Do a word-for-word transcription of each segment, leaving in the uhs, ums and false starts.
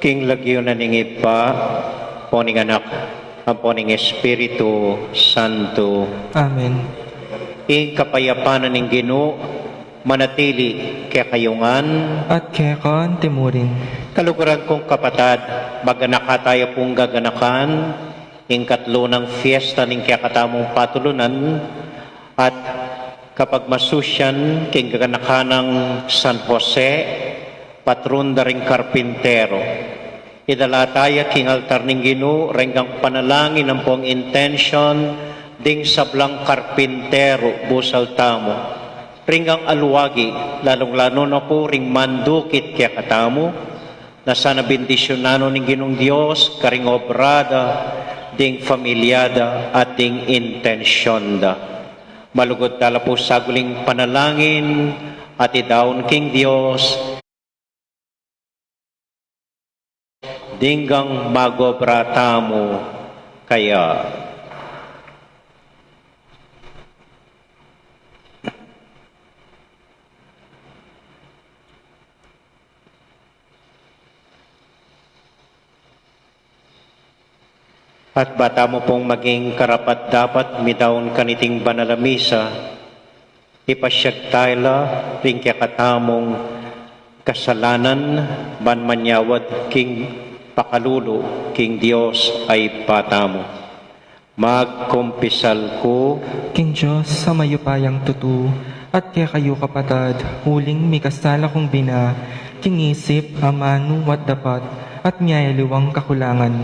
King lagyu na ning Ibpa, ampo ning Anak, ampo ning Espiritu Santo. Amen. Ing kapayapan na ning Ginu manatili kekayu ngan. At keka antimurin. Kaluguran kung kapatad, maganaka taya pung gaganakan ing katlu nang fiesta ning kekatamung patulunan, at kapagmasusyan king gaganakan nang San Jose, patrun da ring karpintero. Idala taya king altar ning Ginu reng panalangin ampong intensyon ding sablang karpintero busal tamu. Reng aluagi, lalung-lalu na pu ring mandukit kekatamu, na sana bendisyunan no ning Ginung Dios karing obra da, ding pamilya da, at ding intensyon da. Malugud tala pu saguling panalangin at idaun king Dios. Dinggang magobra tamu kaya. At ba tamu pung maging karapat-dapat midaun kaniting banal a misa, ipasyag tala ring kekatamung kasalanan ban manyawad king pakalulu king Dios a Ibpa tamu. Magkumpisal ku king Dios a mayupayang tutu, at kekayu kapatad, uling mikasala kung bina, king isip, amanu, at dapat, at miyayaliwang kakulangan.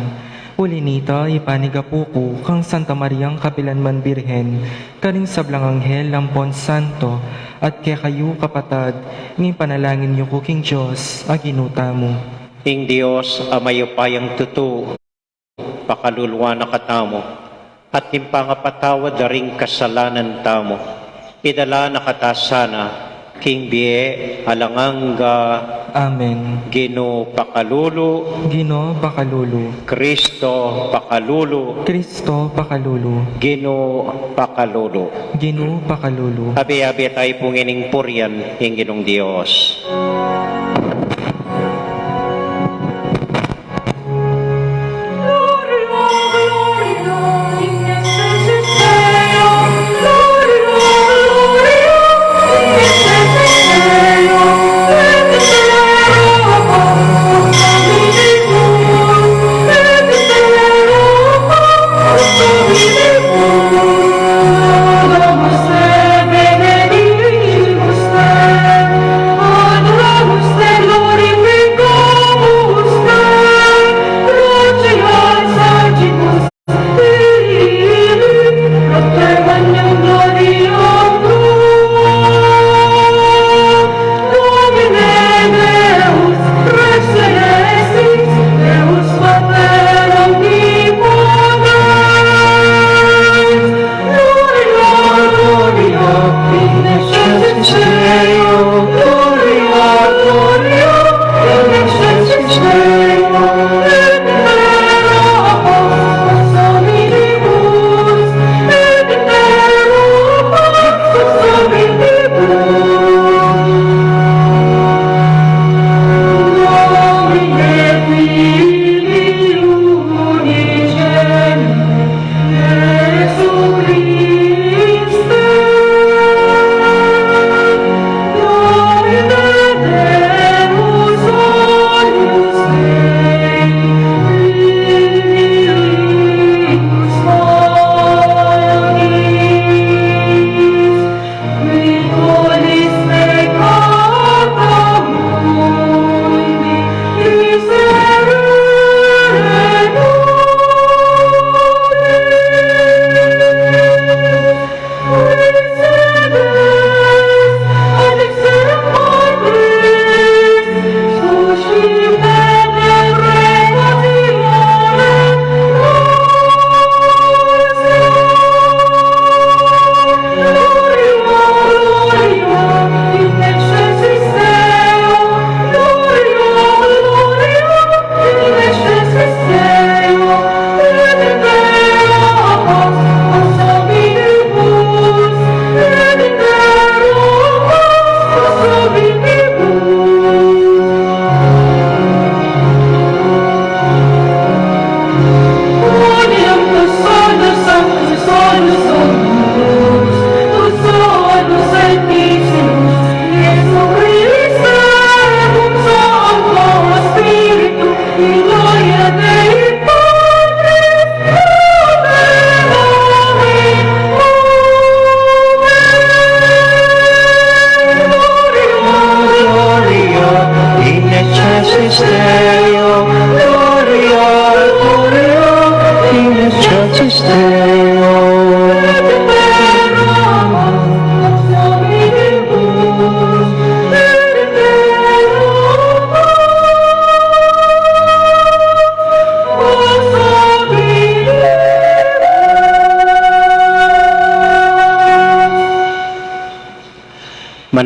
Uli nita, ipanigapu ku kang Santa Mariang kapilanman Birhen, karing sablang anghel ampon santo, at kekayu kapatad, ing ipanalangin yu ku king Dios a Ginu tamu. Ing Dios a mayupayang tutu, pakaluluan na katamu, at king pangapatawad da ring kasalanan tamu, idala na kata sana king bie alang angga. Amen. Ginu pakalulu. Ginu pakalulu. Kristo pakalulu. Kristo pakalulu. Ginu pakalulu. Ginu pakalulu. Abe-abe tayu pu ngening purian ing Ginung Dios.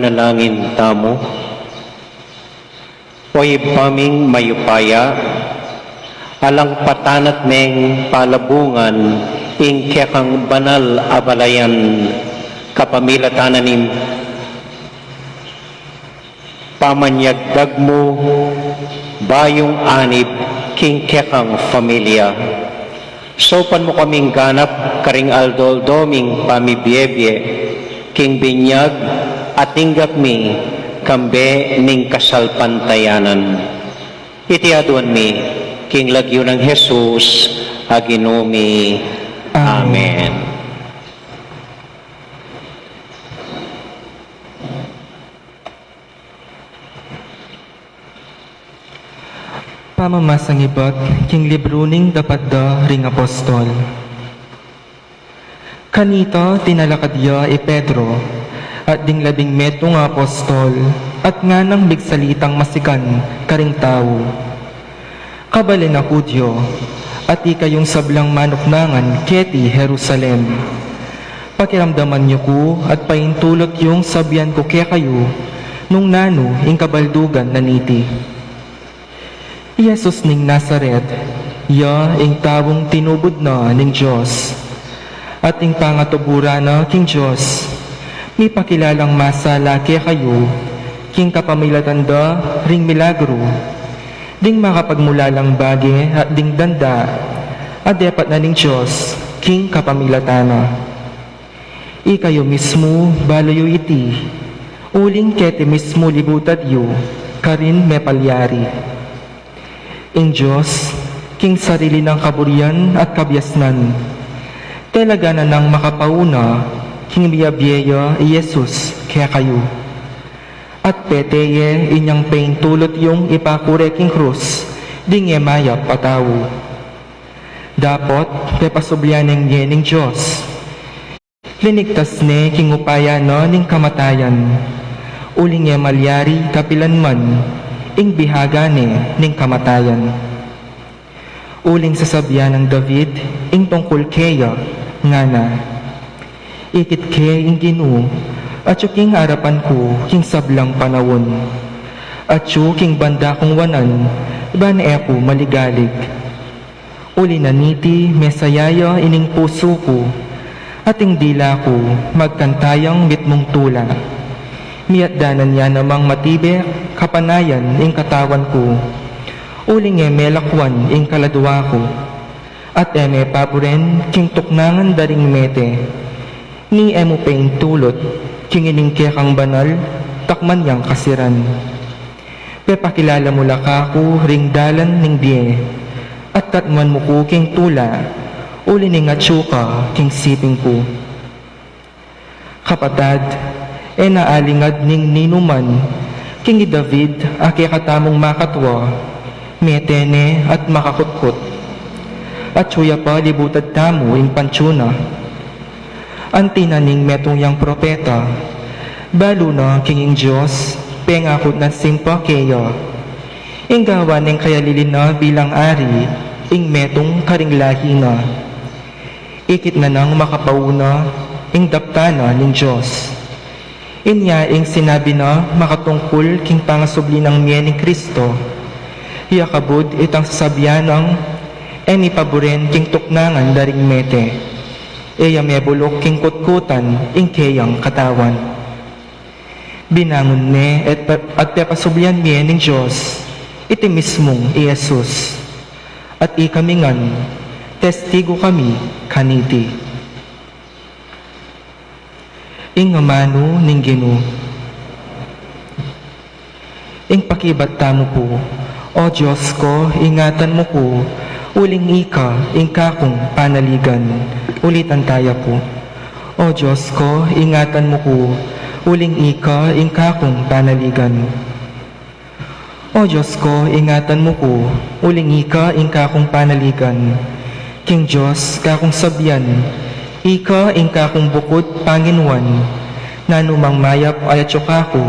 Manalangin tamu. O Ibpa ming mayupaya, alang patanat meng palabungan ing kekang banal a balayan kapamilatan na ning pamanyagdag mu bayung anib king kekang familia. Saupan mu kaming ganap karing aldo-aldo ming pamibiebie king binyag a tinggap mi kambe ning kasalpantayanan. Iti aduan mi king lagyu nang Jesus a Ginu mi. Amen. Amen. Pamamasang ibat king libru ning Dapat da ring Apostol. Kanita tinalakad ya i Pedro at ding labing metung a apostol at nganang migsalitang masikan karing tau. Kabalen a Judio, at ikayung sablang manuknangan keti Jerusalem. Pakiramdaman yu ku at paintulut yung sabian ku kekayu nung nanu ing kabaldugan na niti. I Jesus ning Nazaret, ya ing taung tinubud na ning Dios. At ing pangatuburan na king Dios, mipakilalang masala kekayu, king kapamilatan da ring milagru, ding makapagmulalang bage at ding danda, a depat na ning Dios, king kapamilatan na. Ikayu mismu, balu yu iti, uling keti mismu libutad yu, karin mepalyari. Ing Dios, king sarili nang kaburian at kabiasnan, talaga na nang makapauna, king bie-bie ya i Jesus kekayu. At pete ye inyang paintulut yung ipakure king krus, ding e mayap a tau. Dapot, pepasublian neng ye ning Dios. Linigtas ne king upaya na ning kamatayan, uling e malyari kapilan man ing bihaga ne ning kamatayan. Uling sasabian nang David ing tungkul keya, ngana, ikit ke ing Ginu, atyu king arapan ku king sablang panaun. Atyu king banda kung wanan, ban e ku maligalig. Uli na niti, mesaya ya ining pusu ku, at ing dila ku, magkanta yang mitmung tula. Miatdanan ya namang matibe kapanayan ing katawan ku. Uling e melakwan ing kaladua ku, at e me paburen king tuknangan da ring mete. Ni e mu paintulut king ining kekang banal, takman yang kasiran. Pepakilala mu la kaku ring dalan ning bie, at katmuan mu ku king tula, uli ning atyu ka king siping ku. Kapatad, e na alingad ning ninuman king i David a kekatamung makatua, mete ne at makakutkut. Atyu ya pa libutad tamu ing pantyu na. Anti na ning metung yang propeta, balu na king ing Dios pengaku nang simpa keya. Ing gawan neng kayalili na bilang ari ing metung karing lahi na. Ikit na nang makapauna ing daptan na ning Dios. Inya ing sinabi na makatungkul king pangasubli nang mie ning Kristo. Ya kabud itang sasabian nang e mipaburen king tuknangan da ring mete. E ya mebuluk king kutkutan ing keyang katawan. Binangun ne at, at pepasublian mie ning Dios iti mismung i Jesus. At ikami ngan, testigu kami kaniti. Ing amanu ning Ginu. Ing pakibat tamu pu. O Dios ko, ingatan mu ku, uling ika ing kakung panaligan. Ulitan taya pu. O Dios ko, ingatan mu ku, uling ika ing kakung panaligan. O Dios ko, ingatan mu ku, uling ika ing kakung panaligan. King Dios kakung sabian, ika ing kakung bukud panginuan, nanumang mayap a atyu kaku,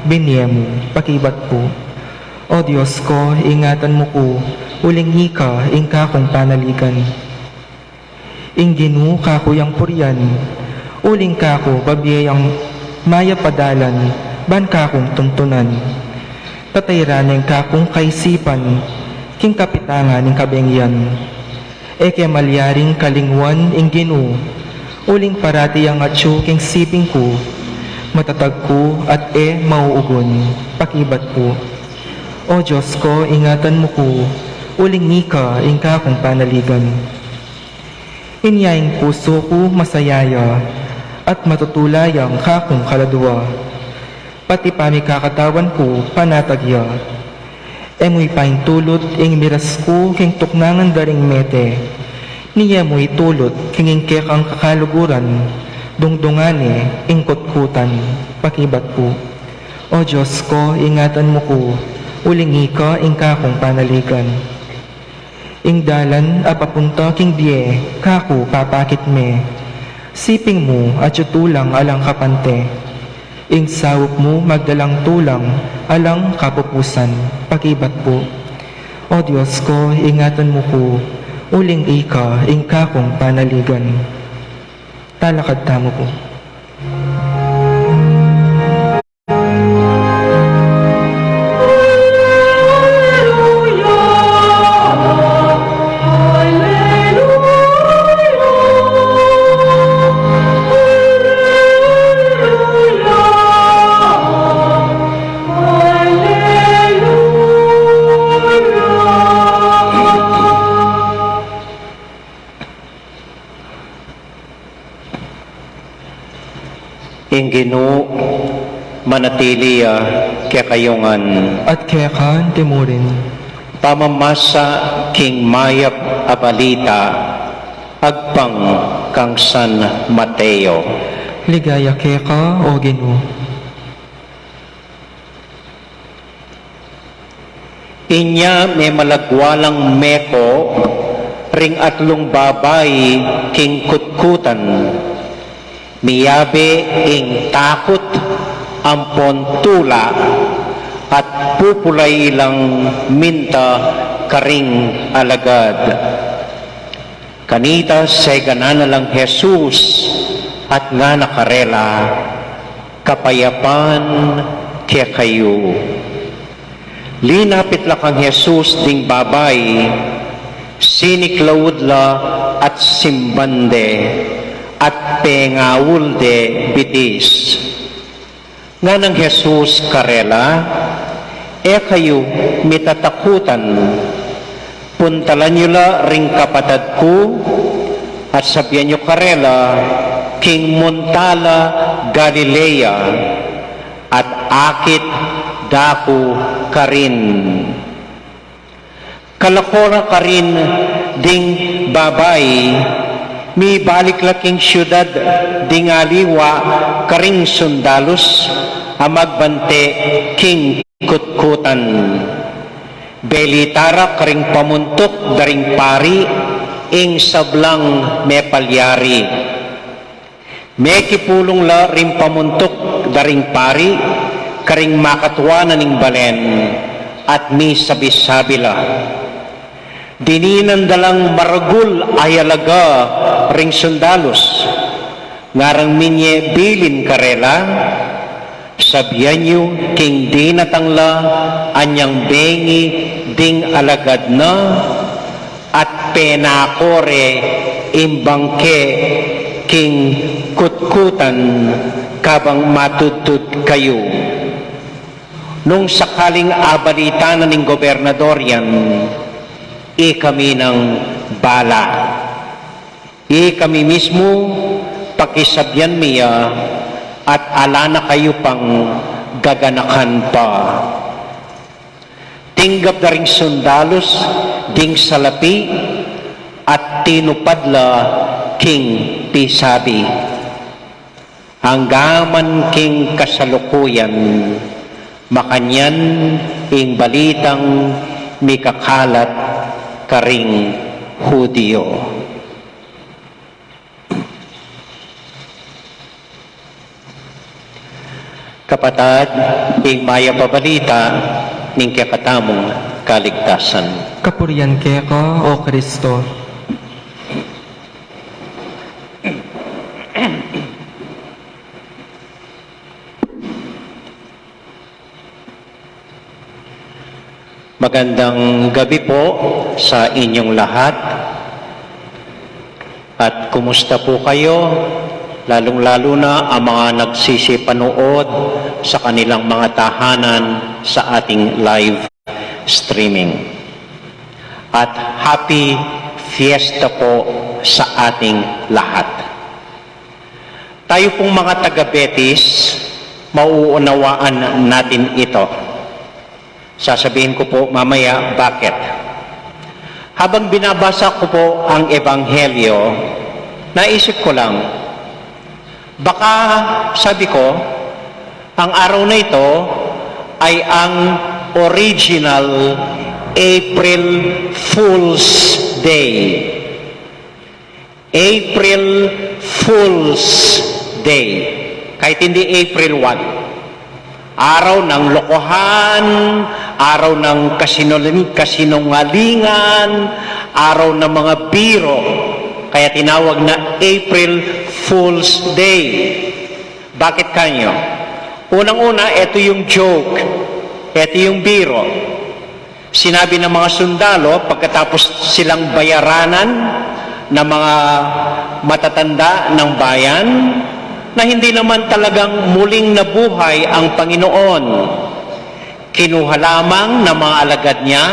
binie mu pakibat ku. O Dios ko, ingatan mu ku, uling ika ing kakung panaligan. Ing Ginu kaku yang purian, uling kaku babie yang mayap a dalan, ban kakung tuntunan. Tatairan ne ing kakung kaisipan king kapitangan ning kabengian. E ke malyaring kalingwan ing Ginu, uling parati yang atyu king siping ku, matatag ku at e mauugun. Pakibat pu. O Dios ko, ingatan mu ku, uling ika ing kakung panaligan. Inya ing pusu ku masaya ya, at matutula yang kakung kaladua. Pati pamikakatawan ku panatag ya. E mu ipaintulut ing miras ku king tuknangan da ring mete, ni e mu itulut king ing kekang kakaluguran, dungdungan ne ing kutkutan. Pakibat pu. O Dios ko, ingatan mu ku, uling ika ing kakung panaligan. Ing dalan a papunta king bie, kaku papakit me. Siping mu atyu tulang alang kapante. Ing saup mu magdalang tulang alang kapupusan. Pakibat pu. O Dios ko, ingatan mu ku, uling ika ing kakung panaligan. Talakad tamu pu. Ing Ginu manatili ya kekayu ngan. At keka mu rin. Pamamasa king mayap a balita agpang kang San Mateo. Ligaya keka, o Ginu. Inya memalagwa lang meko ring atlung babai king kutkutan. Miyabe ing takut ampon tula at pupulai lang minta karing alagad. Kanita seganan na lang Jesus at ngana karela, "Kapayapan kekayu." Linapit la kang Jesus ding babai, siniklaud la at simban de, at pengaul de bitis. Nganang Jesus karela, "E kayu mitatakutan. Puntalan yu la ring kapatad ku, at sabian yu karela, king munta la Galilea, at akit da ku karin." Kalako ra karin ding babai, mibalik la king siudad ding aliwa karing sundalus a magbante king kutkutan. Belita ra karing pamuntuk da ring pari ing sablang mepalyari. Mekipulung la ring pamuntuk da ring pari karing makatua na ning balen, at misabi-sabi la. Dininan da lang maragul a yalaga ring sundalus, ngarang minye bilin karela, "Sabian yu king dinatang la anyang bengi ding alagad na, at penako re ing bangke king kutkutan kabang matudtud kayu." Nung sakaling abalita na ning gobernador yan, ikami nang bala. Ikami mismu, pakisabian mi ya, at ala na kayu pang gaganakan pa. Tinggap da ring sundalus ding salapi at tinupad la king pisabi. Anggaman king kasalukuyan, makanyan ing balitang mikakalat karing Judio. Kapatad, ing mayap a balita ning kekatamung kaligtasan. Kapurian keka, O Kristo. Magandang gabi po sa inyong lahat. At kumusta po kayo? Lalong-lalo na ang mga nagsisipanood sa kanilang mga tahanan sa ating live streaming. At happy fiesta po sa ating lahat. Tayo pong mga taga-Betis, mauunawaan natin ito. Sasabihin ko po mamaya bakit. Habang binabasa ko po ang Ebanghelyo, naisip ko lang, baka, sabi ko, ang araw na ito ay ang original April Fool's Day. April Fool's Day. Kahit hindi April one. Araw ng lokohan, araw ng kasinungaling-, kasinungalingan, araw ng mga biro. Kaya tinawag na April Fool's Day. Bakit kanyo? Unang-una, ito yung joke. Ito yung biro. Sinabi ng mga sundalo, pagkatapos silang bayaranan ng mga matatanda ng bayan, na hindi naman talagang muling nabuhay ang Panginoon. Kinuha lamang ng mga alagad niya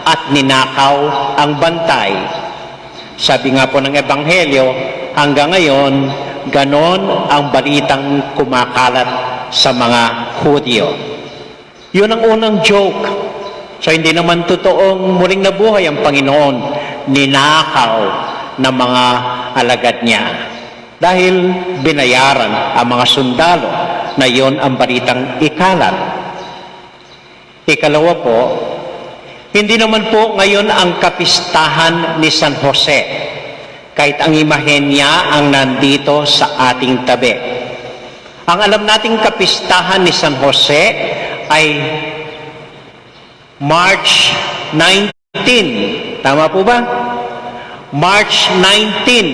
at ninakaw ang bantay. Sabi nga po ng Ebanghelyo, hanggang ngayon, ganon ang balitang kumakalat sa mga Hudyo. Yun ang unang joke. So, hindi naman totoong muling nabuhay ang Panginoon. Ninakaw ng mga alagad niya. Dahil binayaran ang mga sundalo na yon ang balitang ikalat. Ikalawa po, hindi naman po ngayon ang kapistahan ni San Jose, kahit ang imahen niya ang nandito sa ating tabi. Ang alam nating kapistahan ni San Jose ay March nineteen. Tama po ba? March nineteen.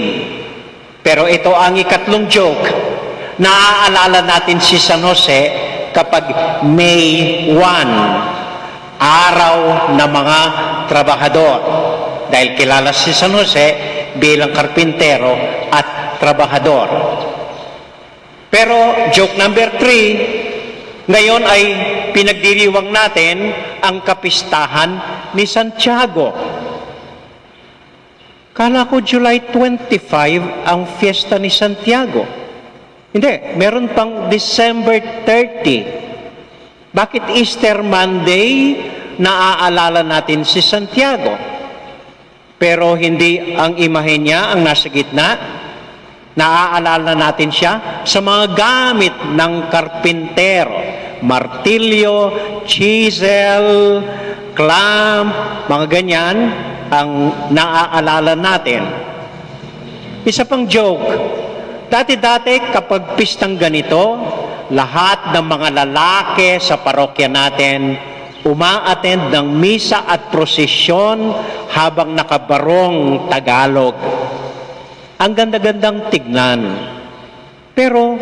Pero ito ang ikatlong joke. Naaalala natin si San Jose kapag May one, araw ng mga trabahador. Dahil kilala si San Jose bilang karpintero at trabahador. Pero joke number three, ngayon ay pinagdiriwang natin ang kapistahan ni Santiago. Kala ko July twenty-five ang fiesta ni Santiago. Hindi, meron pang December thirty. Bakit Easter Monday naaalala natin si Santiago? Pero hindi ang imahe niya ang nasa gitna. Naaalala natin siya sa mga gamit ng karpintero. Martilyo, chisel, clamp, mga ganyan ang naaalala natin. Isa pang joke, dati-dati kapag pistang ganito, lahat ng mga lalaki sa parokya natin uma-attend ng misa at prosesyon habang nakabarong Tagalog. Ang ganda-gandang tignan. Pero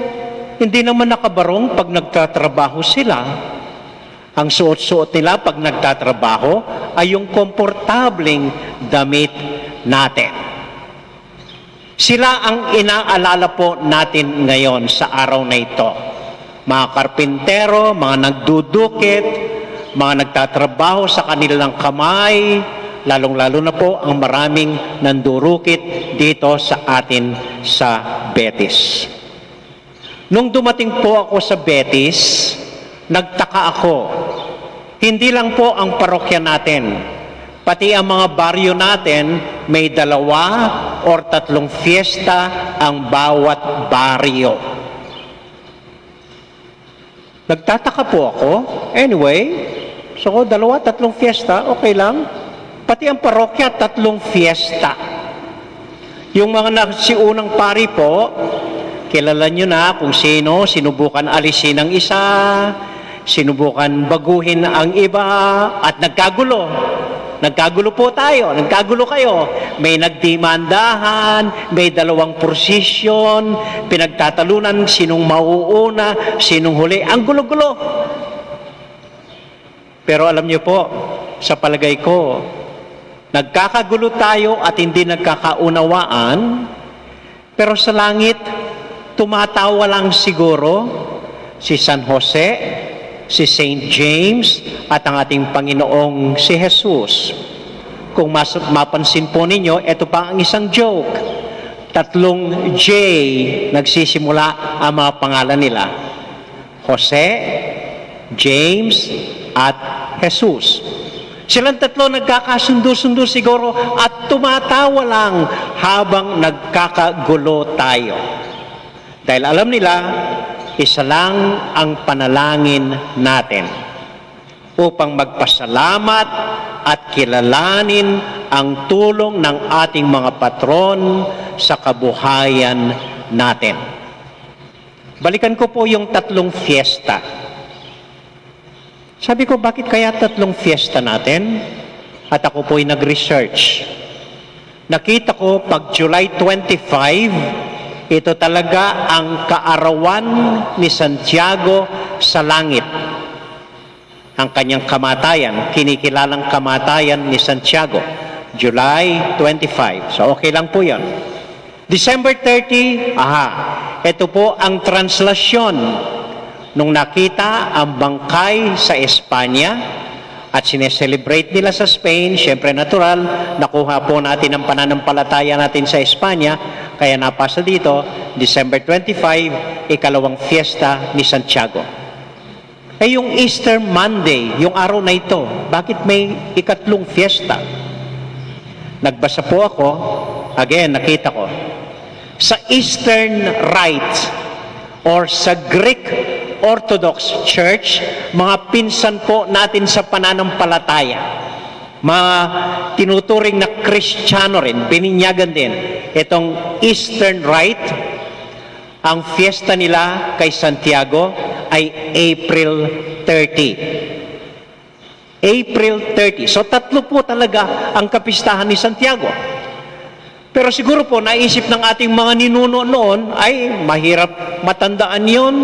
hindi naman nakabarong pag nagtatrabaho sila. Ang suot-suot nila pag nagtatrabaho ay yung komportableng damit natin. Sila ang inaalala po natin ngayon sa araw na ito. Mga karpintero, mga nagdudukit, mga nagtatrabaho sa kanilang kamay, lalong-lalo na po ang maraming nandurukit dito sa atin sa Betis. Nung dumating po ako sa Betis, nagtaka ako. Hindi lang po ang parokya natin, pati ang mga baryo natin may dalawa or tatlong fiesta ang bawat baryo. Nagtataka po ako. Anyway, so dalawa, tatlong fiesta, okay lang. Pati ang parokya, tatlong fiesta. Yung mga nasiunang pari po, kilala nyo na kung sino, sinubukan alisin ang isa, sinubukan baguhin ang iba, at nagkagulo. Nagkagulo po tayo, nagkagulo kayo. May nagdimandahan, may dalawang prosesyon, pinagtatalunan, sinong mauuna, sinong huli. Ang gulo-gulo. Pero alam niyo po, Sa palagay ko, nagkakagulo tayo at hindi nagkakaunawaan, pero sa langit, tumatawa lang siguro si San Jose, si Saint James, at ang ating Panginoong si Jesus. Kung mas, mapansin po ninyo, ito pa ang isang joke. Tatlong J nagsisimula ang mga pangalan nila. Jose, James, at Jesus. Silang tatlo nagkakasundo-sundo siguro at tumatawa lang habang nagkakagulo tayo. Dahil alam nila, isa lang ang panalangin natin upang magpasalamat at kilalanin ang tulong ng ating mga patron sa kabuhayan natin. Balikan ko po yung tatlong fiesta. Sabi ko, "Bakit kaya tatlong fiesta natin?" At ako po'y nag-research. Nakita ko, pag July twenty-five, ito talaga ang kaarawan ni Santiago sa langit. Ang kanyang kamatayan, kinikilalang kamatayan ni Santiago, July twenty-five. So, okay lang po yun. December thirty, aha, ito po ang translasyon. Nung nakita ang bangkay sa Espanya at sineselebrate nila sa Spain, syempre natural, nakuha po natin ang pananampalataya natin sa Espanya, kaya napasa dito, December twenty-five, ikalawang fiesta ni Santiago. Eh, yung Easter Monday, yung araw na ito, bakit may ikatlong fiesta? Nagbasa po ako, again, nakita ko, sa Eastern Rite or sa Greek Orthodox Church, mga pinsan po natin sa pananampalataya, mga tinuturing na Kristiyano rin, bininyagan din itong Eastern Rite. Ang fiesta nila kay Santiago ay April thirty. April thirty. So, tatlo po talaga ang kapistahan ni Santiago. Pero siguro po, naisip ng ating mga ninuno noon, "Ay, mahirap matandaan yun.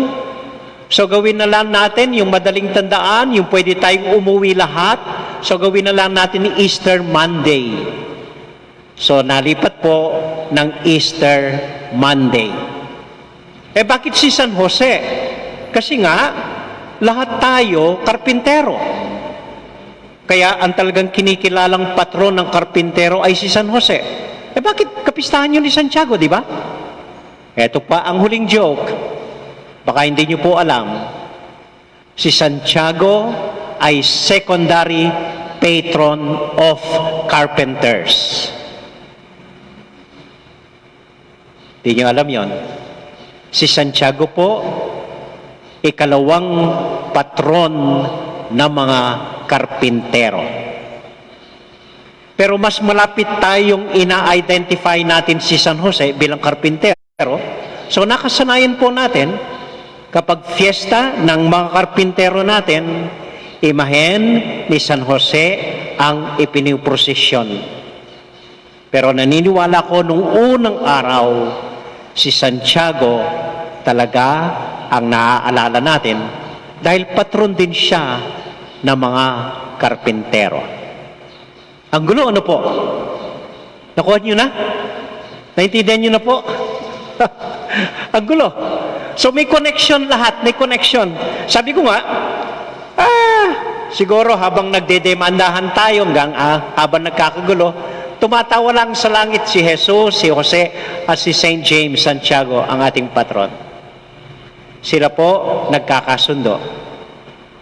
So, gawin na lang natin yung madaling tandaan, yung pwede tayong umuwi lahat. So, gawin na lang natin Easter Monday." So, nalipat po ng Easter Monday. Eh, bakit si San Jose? Kasi nga, lahat tayo karpintero. Kaya ang talagang kinikilalang patron ng karpintero ay si San Jose. Eh, bakit kapistahan yun ni Santiago, di ba? Eto pa ang huling joke. Baka hindi nyo po alam. Si Santiago ay secondary patron of carpenters. Di nyo alam yon. Si Santiago po, ikalawang patron ng mga karpintero. Pero mas malapit tayong ina-identify natin si San Jose bilang karpintero. So, nakasanayan po natin, kapag fiesta ng mga karpintero natin, imahen ni San Jose ang ipiniprosesyon. Pero naniniwala ko, nung unang araw, si Santiago talaga ang naaalala natin dahil patron din siya ng mga karpintero. Ang gulo, ano po? Nakuha nyo na? Naintindihan nyo na po? Ang gulo. So, may connection lahat, may connection. Sabi ko nga, ah, siguro habang nagdedemandahan tayo hanggang, ah, habang nagkakagulo, tumatawa lang sa langit si Jesus, si Jose, at si Saint James Santiago, ang ating patron. Sila po nagkakasundo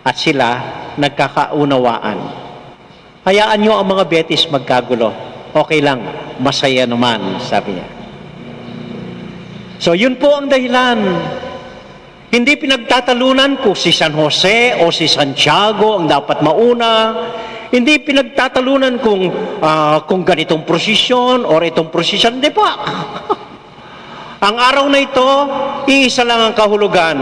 at sila nagkakaunawaan. "Hayaan nyo ang mga Betis magkagulo. Okay lang, masaya naman," sabi niya. So, yun po ang dahilan. Hindi pinagtatalunan kung si San Jose o si Santiago ang dapat mauna. Hindi pinagtatalunan kung, ah, kung ganitong prosesyon or itong prosesyon. Hindi po. Ang araw na ito, iisa lang ang kahulugan.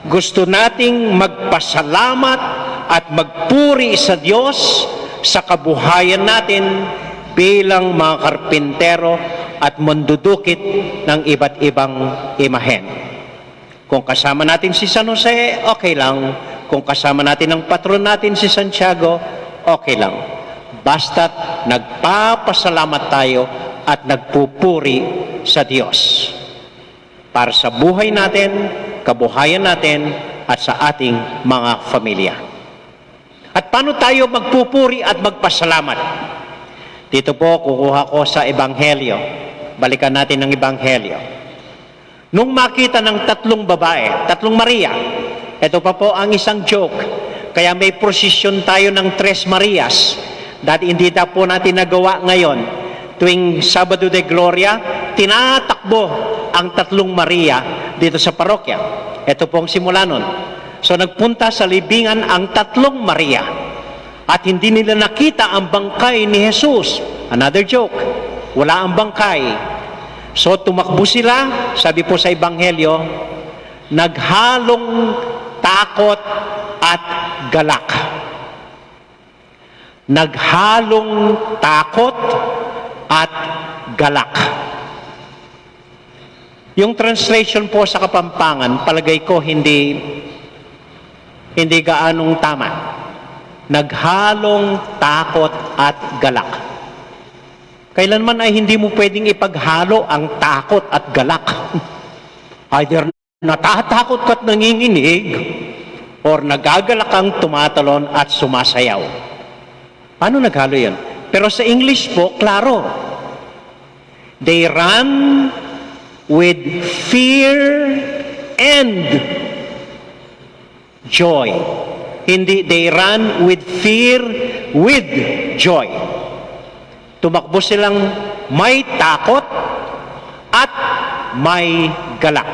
Gusto nating magpasalamat at magpuri sa Diyos sa kabuhayan natin bilang mga karpintero at mandudukit ng iba't ibang imahen. Kung kasama natin si San Jose, okay lang. Kung kasama natin ang patron natin, si Santiago, Okay lang. Basta't nagpapasalamat tayo at nagpupuri sa Diyos para sa buhay natin, kabuhayan natin, at sa ating mga pamilya. At paano tayo magpupuri at magpasalamat? Dito po, kukuha ko sa Ebanghelyo. Balikan natin ang Ebanghelyo. Nung makita ng tatlong babae, tatlong Maria, ito pa po ang isang joke. Kaya may prosesyon tayo ng Tres Marias. Dati hindi na po natin nagawa ngayon. Tuwing Sabado de Gloria, tinatakbo ang tatlong Maria dito sa parokya. Ito po ang simula nun. So, nagpunta sa libingan ang tatlong Maria at hindi nila nakita ang bangkay ni Jesus. Another joke. Wala ang bangkay. So, tumakbo sila, sabi po sa Ebanghelyo, naghalong takot at galak. Naghalong takot at galak. Yung translation po sa Kapampangan, palagay ko hindi, hindi gaanong tama. Naghalong takot at galak. Kailanman ay hindi mo pwedeng ipaghalo ang takot at galak. Either natatakot ka't nanginginig, or nagagalak kang tumatalon at sumasayaw. Paano naghalo yun? Pero sa English po, klaro. They ran with fear and joy. Hindi, they ran with fear with joy. Tumakbo silang may takot at may galak.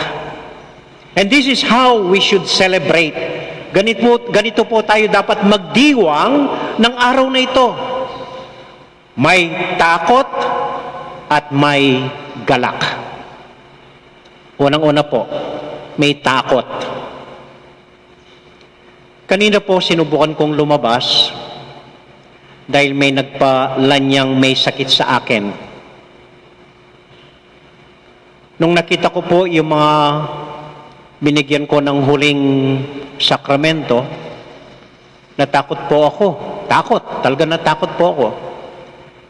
And this is how we should celebrate. Ganito, ganito po tayo dapat magdiwang ng araw na ito. May takot at may galak. Unang-una po, may takot. Kanina po, sinubukan kong lumabas dahil may nagpalanyang may sakit sa akin. Nung nakita ko po yung mga binigyan ko ng huling sakramento, natakot po ako. Takot. Talaga natakot po ako.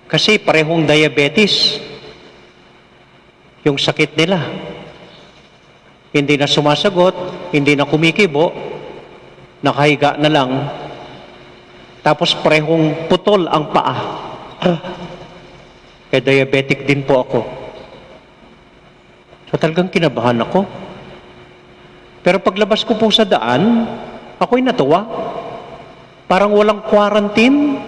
Kasi parehong diabetes yung sakit nila. Hindi na sumasagot, hindi na kumikibo, nakahiga na lang. Tapos parehong putol ang paa. Ah, eh, diabetic din po ako. So, talagang kinabahan ako. Pero paglabas ko po sa daan, ako'y natuwa. Parang walang quarantine.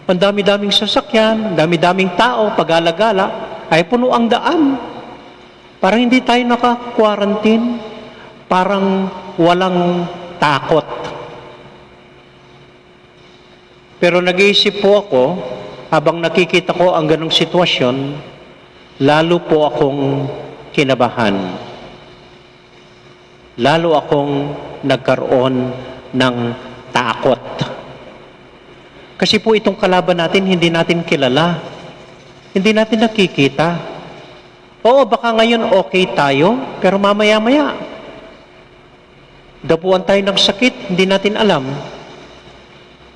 Ang dami-daming sasakyan, ang dami-daming tao, pagala-gala, ay puno ang daan. Parang hindi tayo naka-quarantine. Parang walang takot. Pero nag-iisip po ako, habang nakikita ko ang ganong sitwasyon, lalo po akong kinabahan. Lalo akong nagkaroon ng takot. Kasi po itong kalaban natin, hindi natin kilala. Hindi natin nakikita. Oo, baka ngayon okay tayo, pero mamaya-maya, dapuan tayo ng sakit, hindi natin alam.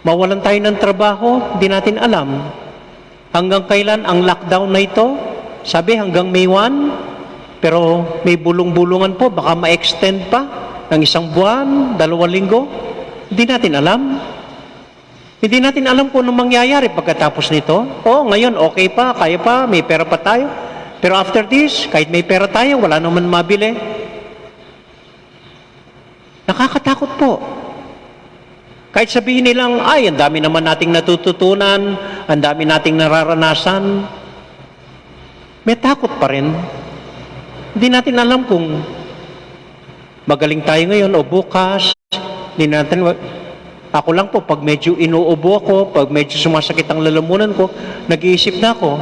Mawalan tayo ng trabaho, hindi natin alam. Hanggang kailan ang lockdown na ito? Sabi hanggang May one, pero may bulung-bulungan po, baka ma-extend pa ng isang buwan, dalawang linggo. Hindi natin alam. Hindi natin alam kung anong mangyayari pagkatapos nito. Oo, ngayon okay pa, kaya pa, may pera pa tayo. Pero after this, kahit may pera tayo, wala naman mabili. Nakakatakot po. Kahit sabihin nilang, "Ay, ang dami naman nating natututunan, ang dami nating nararanasan." May takot pa rin. Hindi natin alam kung magaling tayo ngayon o bukas. Hindi natin, ako lang po, pag medyo inuubo ako, pag medyo sumasakit ang lalamunan ko, nag-iisip na ako.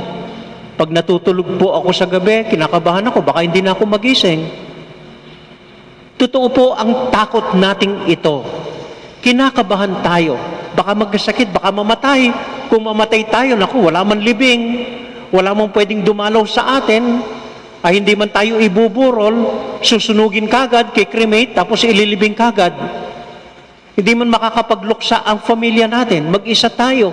Pag natutulog po ako sa gabi, kinakabahan ako, baka hindi na ako magising. Totoo po ang takot nating ito. Kinakabahan tayo. Baka magkasakit, baka mamatay. Kung mamatay tayo, naku, wala man libing. Wala mang pwedeng dumalaw sa atin. Ay, hindi man tayo ibuburol, susunugin kagad, kikremate, tapos ililibing kagad. Hindi man makakapagluksa ang pamilya natin, mag-isa tayo.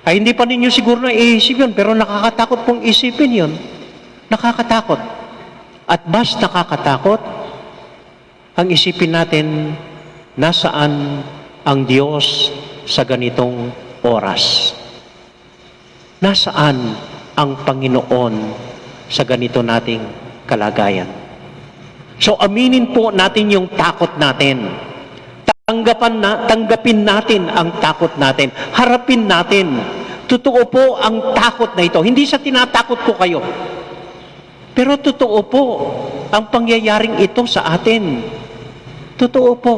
Ay, hindi pa ninyo siguro naiisip yun, pero nakakatakot pong isipin yun. Nakakatakot. At mas nakakatakot ang isipin natin, nasaan ang Diyos sa ganitong oras? Nasaan ang Panginoon sa ganito nating kalagayan? So, aminin po natin yung takot natin. Tanggapan na, tanggapin natin ang takot natin. Harapin natin. Totoo po ang takot na ito. Hindi sa tinatakot ko kayo. Pero totoo po ang pangyayaring ito sa atin. Totoo po.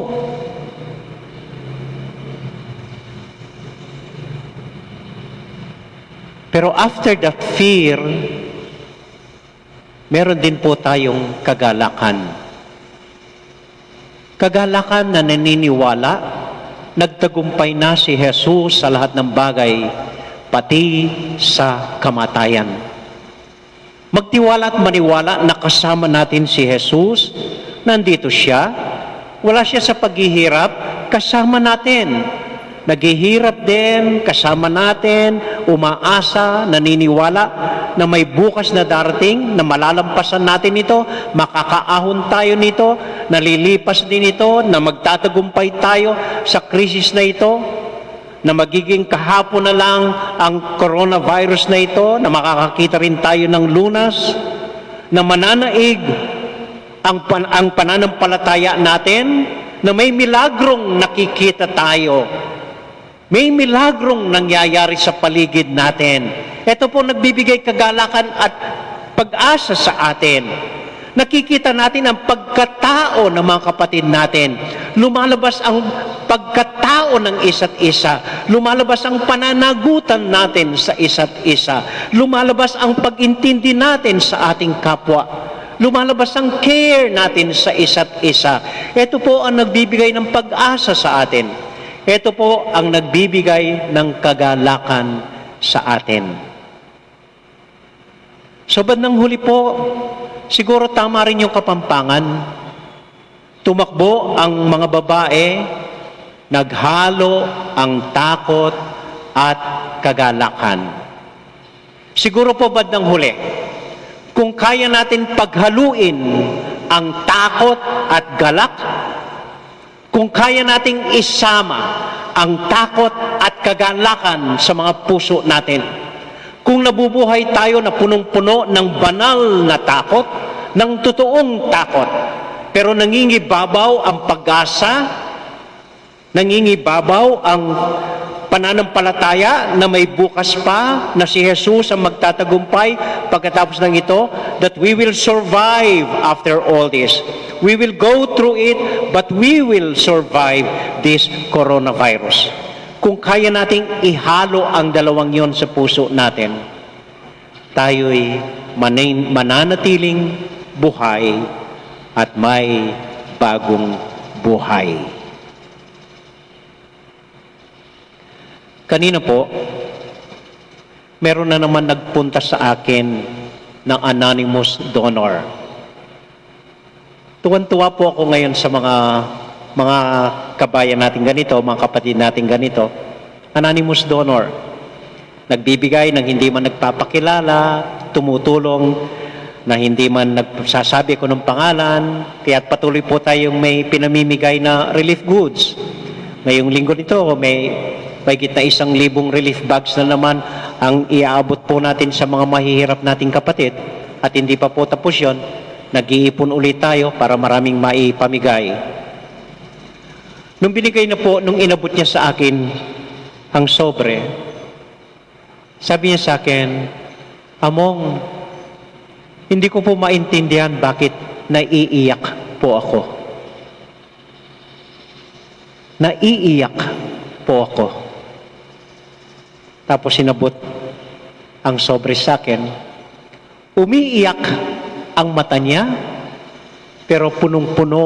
Pero after that fear, meron din po tayong kagalakan. Kagalakan na naniniwala, nagtagumpay na si Jesus sa lahat ng bagay, pati sa kamatayan. Magtiwala at maniwala na kasama natin si Jesus, nandito siya, wala siya sa paghihirap, kasama natin. Naghihirap din, kasama natin, umaasa, naniniwala na may bukas na darating, na malalampasan natin ito, makakaahon tayo nito, nalilipas din ito, na magtatagumpay tayo sa krisis na ito, na magiging kahapon na lang ang coronavirus na ito, na makakakita rin tayo ng lunas, na mananaig ang, pan- ang pananampalataya natin, na may milagrong nakikita tayo. May milagrong nangyayari sa paligid natin. Ito po nagbibigay kagalakan at pag-asa sa atin. Nakikita natin ang pagkatao ng mga kapatid natin. Lumalabas ang pagkatao ng isa't isa. Lumalabas ang pananagutan natin sa isa't isa. Lumalabas ang pag-intindi natin sa ating kapwa. Lumalabas ang care natin sa isa't isa. Ito po ang nagbibigay ng pag-asa sa atin. Ito po ang nagbibigay ng kagalakan sa atin. So, bandang huli po, siguro tama rin yung Kapampangan. Tumakbo ang mga babae, naghalo ang takot at kagalakan. Siguro po bandang huli, kung kaya natin paghaluin ang takot at galak, kung kaya nating isama ang takot at kagalakan sa mga puso natin, kung nabubuhay tayo na punong-puno ng banal na takot, ng totoong takot, pero nangingibabaw ang pag-asa, nangingibabaw ang pananampalataya na may bukas pa, na si Jesus ang magtatagumpay pagkatapos ng ito, that we will survive after all this. We will go through it, but we will survive this coronavirus. Kung kaya nating ihalo ang dalawang yon sa puso natin, tayo'y manin- mananatiling buhay at may bagong buhay. Kanina po, meron na naman nagpunta sa akin ng anonymous donor. Tuwan-tuwa po ako ngayon sa mga, mga kabayan natin ganito, mga kapatid natin ganito. Anonymous donor. Nagbibigay ng hindi man nagpapakilala, tumutulong na hindi man nagsasabi kung anong pangalan. Kaya patuloy po tayong may pinamimigay na relief goods. Ngayong linggo nito, may mahigit na isang libong relief bags na naman ang iaabot po natin sa mga mahihirap nating kapatid. At hindi pa po tapos yon, nag-iipon ulit tayo para maraming maipamigay. Nung binigay na po, nung inabot niya sa akin ang sobre, sabi niya sa akin, "Among, hindi ko po maintindihan bakit naiiyak po ako. Naiiyak po ako." Tapos inabot ang sobre sa akin. Umiiyak ang mata niya, pero punong-puno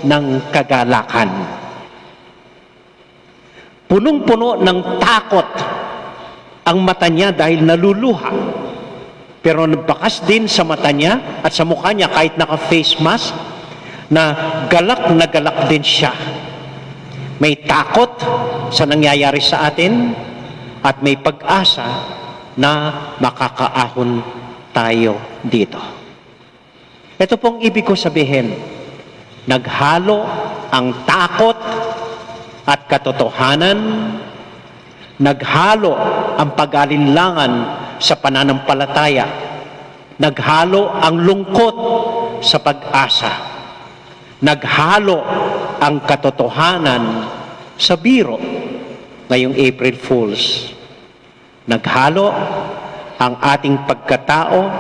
ng kagalakan. Punong-puno ng takot ang mata niya dahil naluluha. Pero nabakas din sa mata niya at sa mukha niya, kahit naka-face mask, na galak na galak din siya. May takot sa nangyayari sa atin at may pag-asa na makakaahon tayo dito. Ito pong ibig ko sabihin, naghalo ang takot at katotohanan, naghalo ang pag-alinlangan sa pananampalataya, naghalo ang lungkot sa pag-asa, naghalo ang katotohanan sa biro ngayong April Fools. Naghalo ang ating pagkatao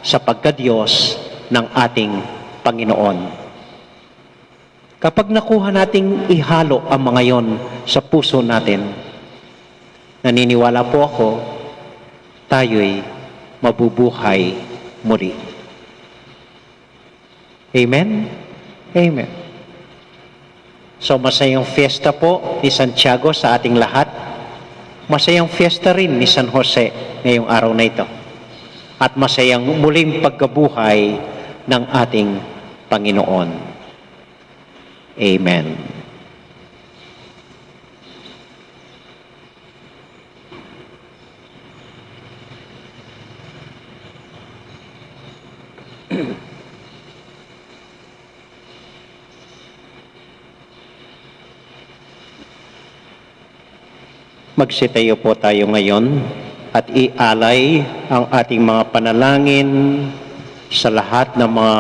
sa pagkadiyos ng ating Panginoon. Kapag nakuha nating ihalo ang mga yon sa puso natin, naniniwala po ako, tayo'y mabubuhay muli. Amen? Amen. So, masayang fiesta po ni Santiago sa ating lahat. Masayang fiesta rin ni San Jose ngayong araw na ito. At masayang muling pagkabuhay ng ating Panginoon. Amen. Magsitayo po tayo ngayon at ialay ang ating mga panalangin sa lahat ng mga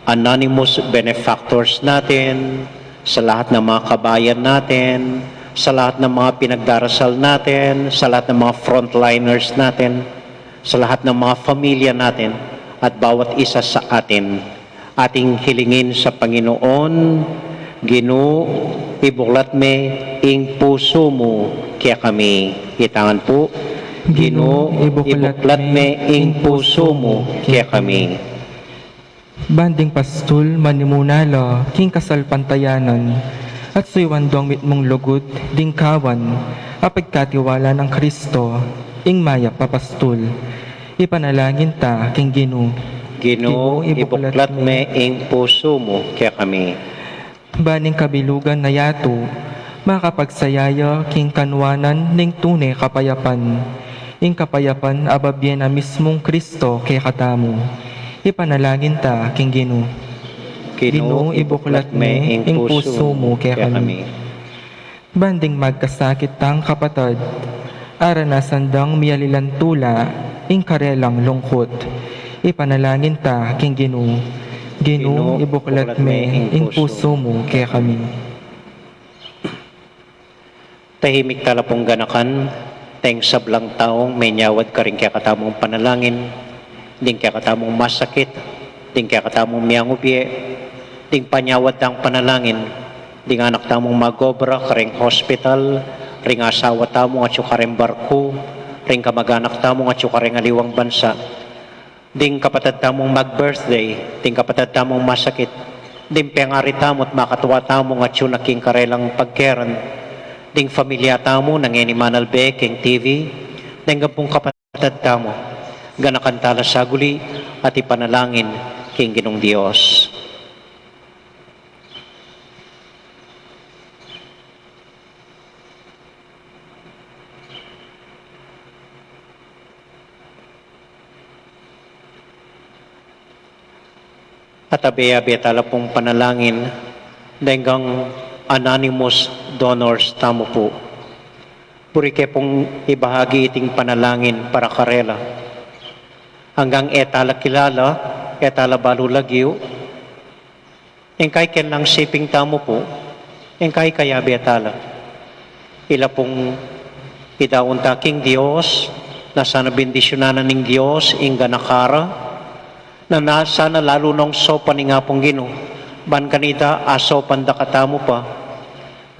anonymous benefactors natin, sa lahat ng mga kabayan natin, sa lahat ng mga pinagdarasal natin, sa lahat ng mga frontliners natin, sa lahat ng mga pamilya natin, at bawat isa sa atin. Ating hilingin sa Panginoon, Ginu, ibuklat me ing pusu mu kekami. Itangan pu, Ginu, ibuklat me ing pusu mu kekami. Ban ding pastul manimuna la king kasalpantayanan at suyuan dong mitmung lugud ding kawan a pagkatiwala nang Kristo, ing mayap a pastul. Ipanalangin ta king Ginu. Ginu, ibuklat me ing pusu mu kekami. Ban ing kabilugan a yatu makapagsaya ya king kanuanan ning tune kapayapan, ing kapayapan a babie na mismung Kristo kekatamu. Ipanalangin ta king Ginu. Ginu, ibuklat me ing pusu mu kekami. Ban ding magkasakit tang kapatad, aranasan dang miyalilan tula ing karelang lungkut. Ipanalangin ta king Ginu. Ginu, ibuklat me ing pusu mu kekami. Tahimik tala pung ganakan, deng sablang taung menyawad karing kekatamung panalangin, ding kekatamung masakit, ding kekatamung miangubie, ding panyawad tang panalangin, ding anak tamung magobra kareng hospital, ring asawa tamung atyu kareng barku, ring kamaganak tamung atyu kareng aliwang bansa, ding kapatad tamung mag-birthday, ding kapatad tamung masakit, ding pengari tamu't makatua tamung atyu na king karelang pagkeran, ding familia tamu na ngeni manalbe king T V, ding ampong kapatad tamu, ganakan tala saguli at ipanalangin king Ginung Dios. At abe-abe tala pung panalangin deng anonymous donors tamu pu. Buri ke pung ibahagi iting panalangin para karela. Anggang e tala kilala, e tala balu lagyu, engkay ken lang siping tamu pu, engkay kayabe tala. Ila pung idaun ta king Dios, na sana bendisyunan na ning Dios ing ganaka ra, na, na sana lalu nong saupan ning Apung Ginu, ban kanita asaupan da katamu pa,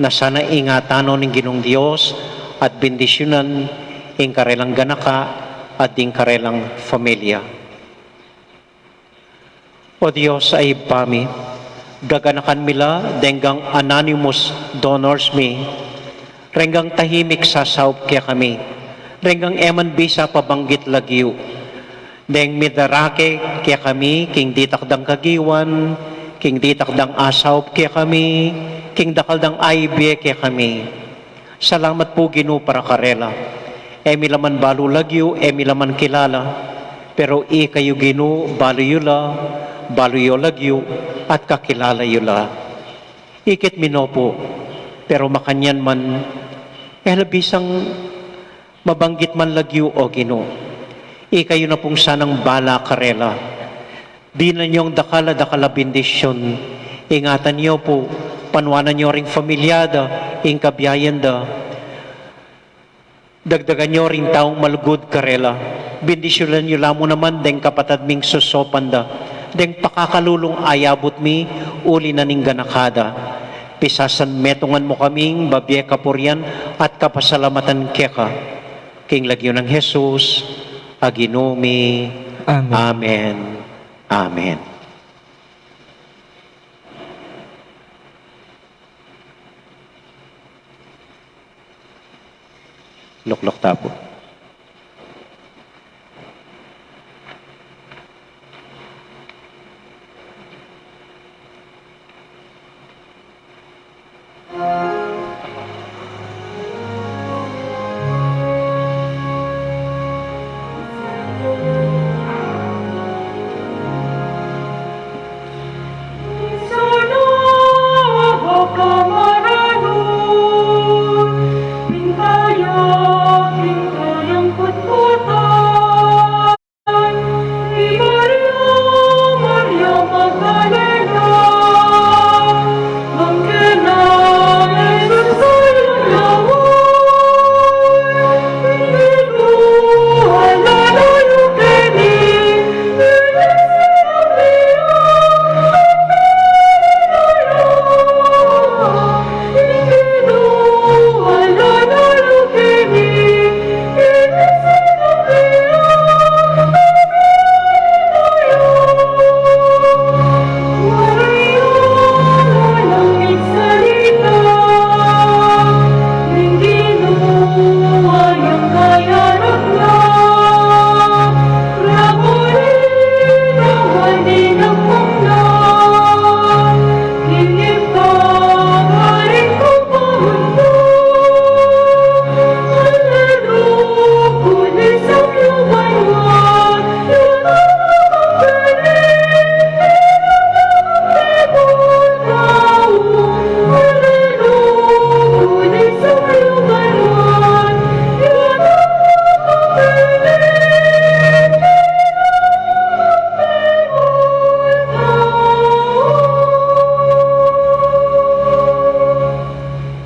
na sana ingatan no ning Ginung Dios at bendisyunan ing karelang ganaka at ding karelang familia. O Dios a Ibpa mi, gaganakan mi la deng anonymous donors mi, reng tahimik sasaup kekami, reng e man bisa pabanggit lagyu, deng midarake kekami king ditak dang kagiwan, king ditak dang asaup kekami, king dakal dang aibie kekami. Salamat pu, Ginu, para karela. E mi la man balu lagyu, e mi la man kilala, pero ikayu, Ginu, balu yu la, balu yu lagyu, at kakilala yu la. Ikit mi no pu, pero makanyan man, e la bisang mabanggit man lagyu, o Ginu. Ikayu na pung sanang bala karela. Dinan yong dakal a dakal a bendisyun. Ingatan yu pu, panuanan yu ring familia da, ing kabiayan da. Dagdagan yu ring taung malugud karela. Bendisyunan yu la mu naman deng kapatad ming sosopan da, deng pakakalulung ayabut mi uli na ning ganaka da. Pisasan metungan mu kaming babie kapurian at kapasalamatan keka. King lagyu nang Jesus a Ginu mi. Amen. Amen. Amen. Lukluk ta pu.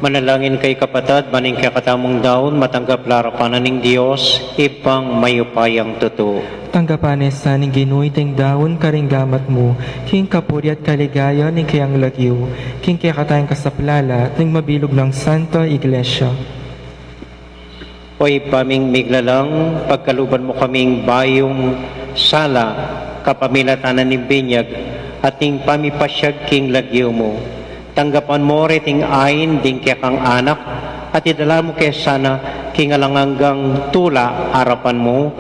Manalangin kayu kapatad, ban ing kekatamung daun matanggap la arapan na ning Dios, Ibpang mayupayang tutu. Tanggapan na sa ning Ginu iting daun karing gamat mu, king kapurian at kaligayan ning kayang lagyu, king kekatang kasaplalan at ning mabilug nang Santa Iglesia. O Ibpa ming miglalang, pagkaluban mu kaming bayung sala, kapamilatan na ning binyag, at ning pamipasyag king lagyu mu. Tanggapan mu reting ain ding kekang anak, at idala mu ke sana king alang anggang tula arapan mu,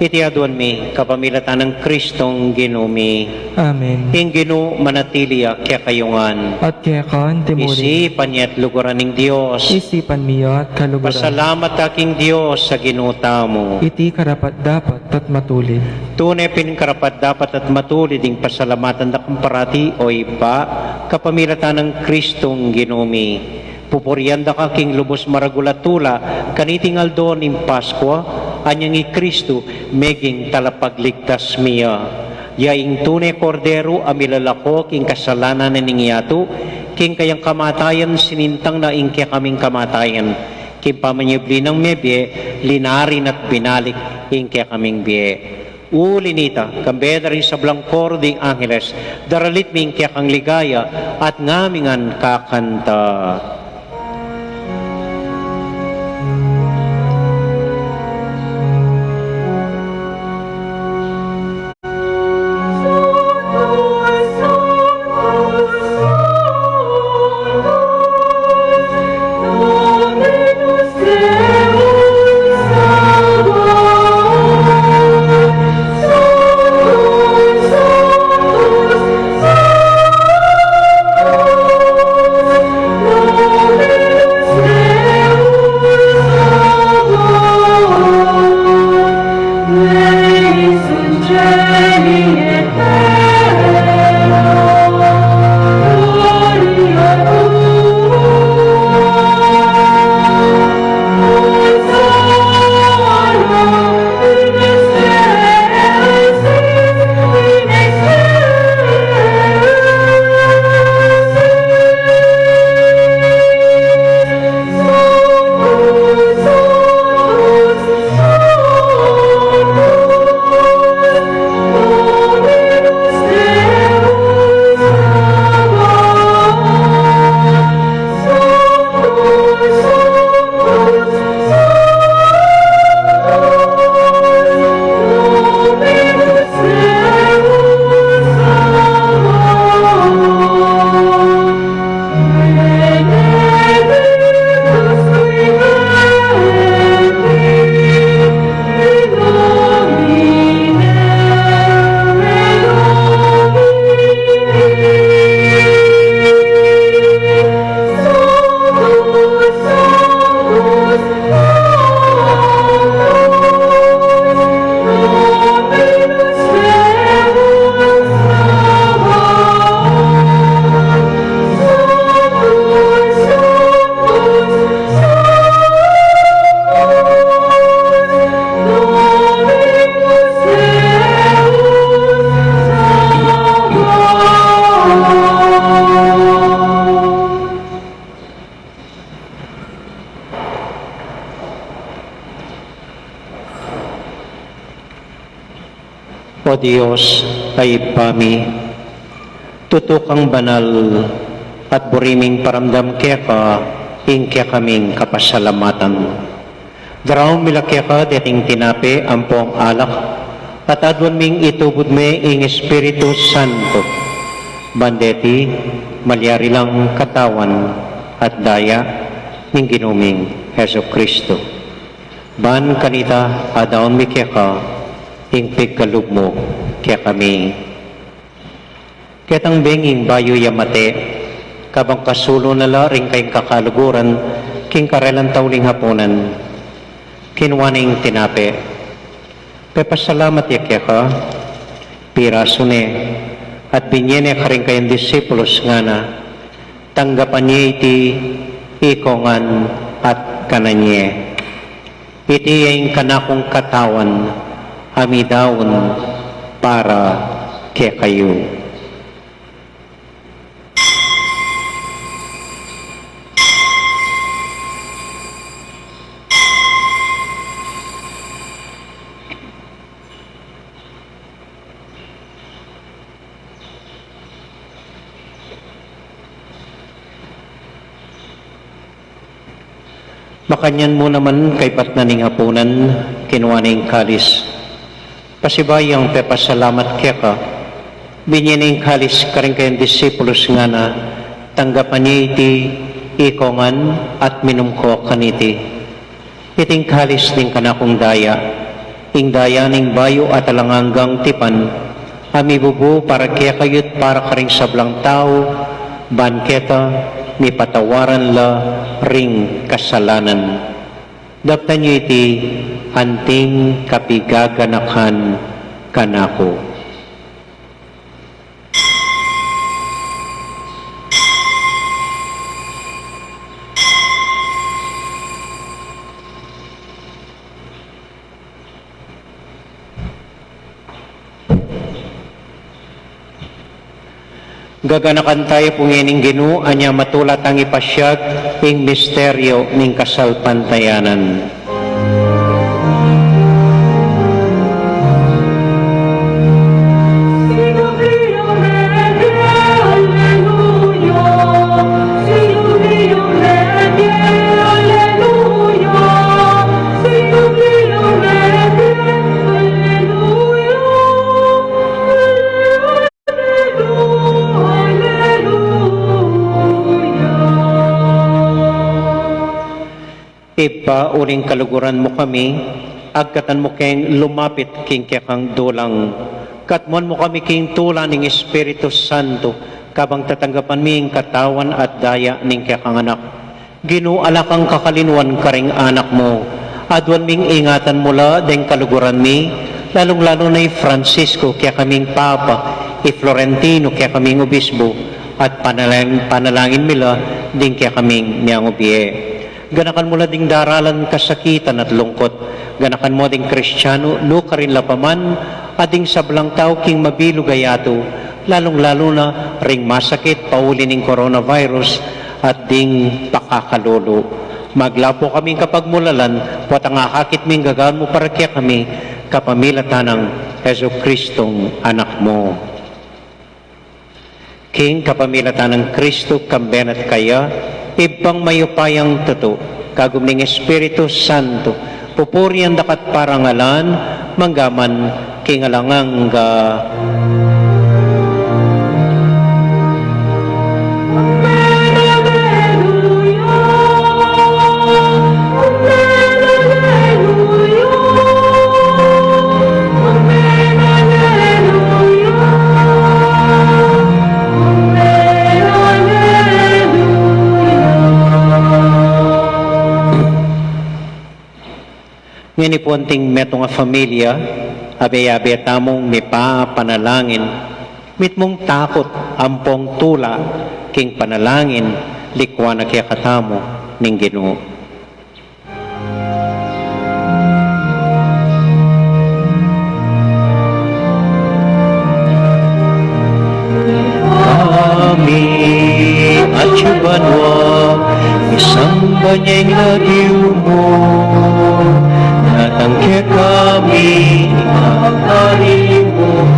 iti aduan mi kapamilatan nang Kristong Ginu mi. Amen. Ing Ginu manatili ya kekayu ngan. At keka mu rin. Isipan ya at luguran ning Dios. Isipan mi ya at kaluguran. Pasalamat ta king Dios a Ginu tamu. Iti karapat-dapat at matulid. Tune pin karapat-dapat at matulid ing pasalamatan da ka parati, o Ibpa, kapamilatan nang Kristong Ginu mi. Pupurian da ka king lubus maragul a tula, kaniting aldo ning Paskua, anyang i Kristu meging talapagligtas mi ya. Ya ing tune Kordero a milalako king kasalanan ning yatu, king kayang kamatayan sinintang na ing kekaming kamatayan, king pamanyubli nang mebie, linarin at binalik ing kekaming bie. Uli nita, kambe da ring sablang koro ding angeles, daralit mi ing kekang ligaya, at ngamingan kakanta. O Dios a Ibpa mi, tutu kang banal, at buri ming paramdam keka ing kekaming kapasalamatan. Daraun mi la keka deting tinape ampong alak, at aduan ming itubud me ing Espiritu Santo. Ban deti malyari lang katawan at daya ning Ginu ming Jesucristo. Ban kanita adaun mi keka ing pigkalub mu kekami. Ketang beng ing bayu ya mate, kabang kasulu na la ring kayang kakaluguran king karelang tauling hapunan, kinua ne ing tinape, pepasalamat ya keka, pirasu ne, at binye ne karing kayang disipulus, ngana, tanggapan ye iti ikongan at kanan ye. Iti ya ing kanakung katawan a midaun para kekayu. Makanyan mu naman kaybat na ning hapunan, kinua ne ing kalis. Pasibayu yang pepasalamat keka, binye ne ing kalis karing kayang disipulus, ngana, tanggapan ye iti ikongan at minum ko kaniti. Iting kalis ning kanakung daya, ing daya ning bayu at alang anggang tipan, a mibubu para kekayu't para karing sablang tau, ban keta mipatawaran la ring kasalanan. Daptan yu iti anting kapigaganakan kanaku. Gaganakan taya pu ngeni ing Ginu, anya matula tang ipasiag ing misteryu ning kasalpantayanan. Ibpa, uling kaluguran mu kami, agkatan mu keng lumapit king kekang dulang. Katmuan mu kami king tula ning Espiritu Santo, kabang tatanggapan mi ing katawan at daya ning kekang Anak. Ginu, ala kang kakalinuan karing anak mu. Aduan ming ingatan mu la deng kaluguran mi, lalung-lalu na i Francisco, kekaming Papa, i Florentino, kekaming Obispo, at panalang-, panalangin mi la ding kekaming miyangubie. Ganakan mu la ding daralan kasakitan at lungkut. Ganakan mu ding Kristiano, nukarin la pa man, at ding sablang tau king mabilug a yatu, lalung-lalu na ring masakit pauli ning coronavirus at ding pakakalulu. Maglapu kaming kapagmulalan, potang akakit ming gagawan mu para kekami, kapamilatan nang Jesucristong Anak mu. King kapamilatan nang Kristo, kambe na at kaya, Ibpang mayupayang tutu, kagum ning Espiritu Santo, pupurian da ka at parangalan, mangga man king alang angga. Ngeni pu anting metung a familia, abe-abe tamung mipapanalangin, mitmung takut ampong tula king panalangin, likuan na kekatamu ning Ginu. Ibpa mi atsu ka banua, misamban ya ing lagyu mu, datang kekami ing kabari mu,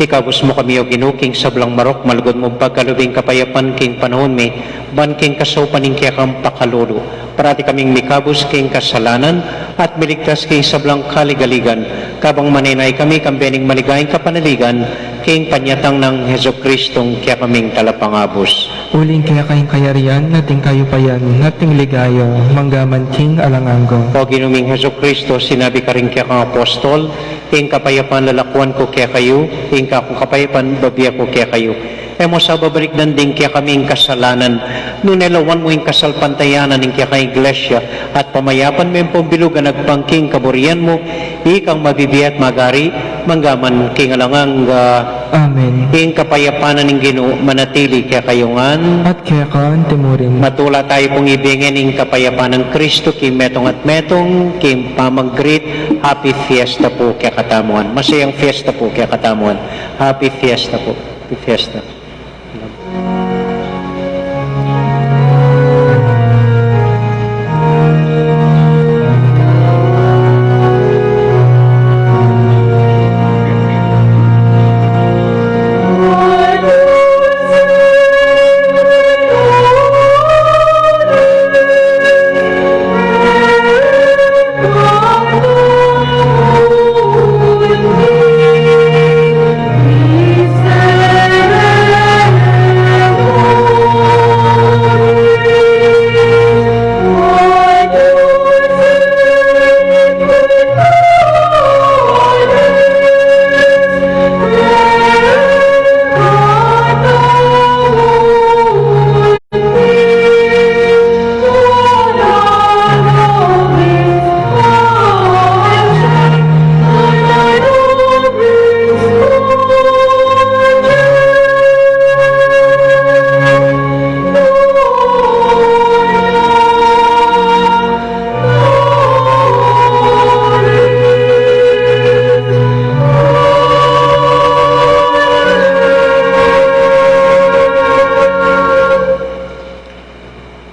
Ikabus mu kami, O Ginu, king sablang marok, malugud mung pagkalub ing kapayapan king panaun mi, ban king kasaupan ning kekang pakalulu, parati kaming mikabus king kasalanan, at miligtas king sablang kaligaligan, kabang manenaya kami kambe ning maligayang kapanaligan, king panyatang nang Jesucristong kekaming Talapangabus. Uling keka ing kayarian, at ing kayupayan, at ing ligaya, mangga man king alang angga. O Ginu ming Jesucristo, sinabi karing kekang apostol, ing kapayapan lalakuan ku kekayu, ing kakung kapayapan bibie ku kekayu. E mu sa babalikdan ding kekaming kasalanan, nune lawan mu ing kasalpantayanan ning kekang Iglesia, at pamayapan me ing pambilugan agpang king kaburian mu, ikang mabibie at magari, mangga man king alang angga. Amen. Ing kapayapan na ning Ginu manatili kekayu ngan. At keka anti murin. Matula tayu pung ibie ngening kapayapan nang Kristo king metung at metung, king pamag-greet. Happy Fiesta pu kekatamu ngan. Masayang Fiesta pu kekatamu ngan. Happy Fiesta pu. Happy Fiesta.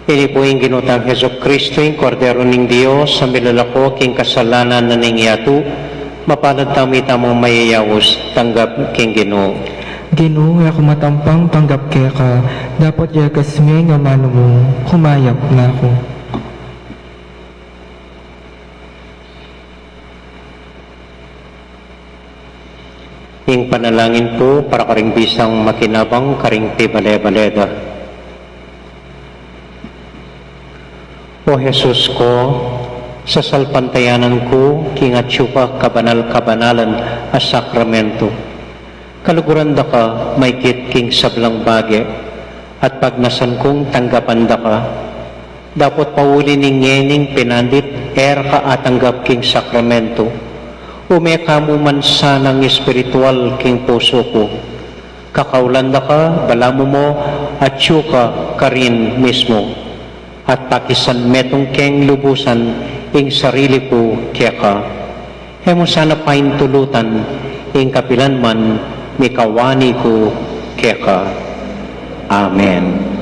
Ini pu ing Ginu tang Jesucristo, ing Kordero ning Dios, a milalako king kasalanan na ning yatu. Mapalad tamu, itamung mayayaus, tanggap king Ginu. Ginu, e ku matampang tanggap keka, dapot yagas me ing amanu mu, kumayap na ku. Ing panalangin pu para karing bisang makinabang karing pibale-bale da. O Jesus ku, sasalpantayanan ku king atyu ka kabanal-kabanalan a sakramento. Kaluguran da ka maikit king sablang bage, at pagnasan kung tanggapan da ka. Dapot pauli ning ngening pinandit, e ra ka atanggap king sakramento, ume ka mu man sanang espiritual king pusu ku. Kakaulan da ka, balamu mu, atyu ka karin mismu, at pakisan metung keng lubusan ing sarili ku keka. E mu sana paintulutan ing kapilan man mikawani ku keka. Amen.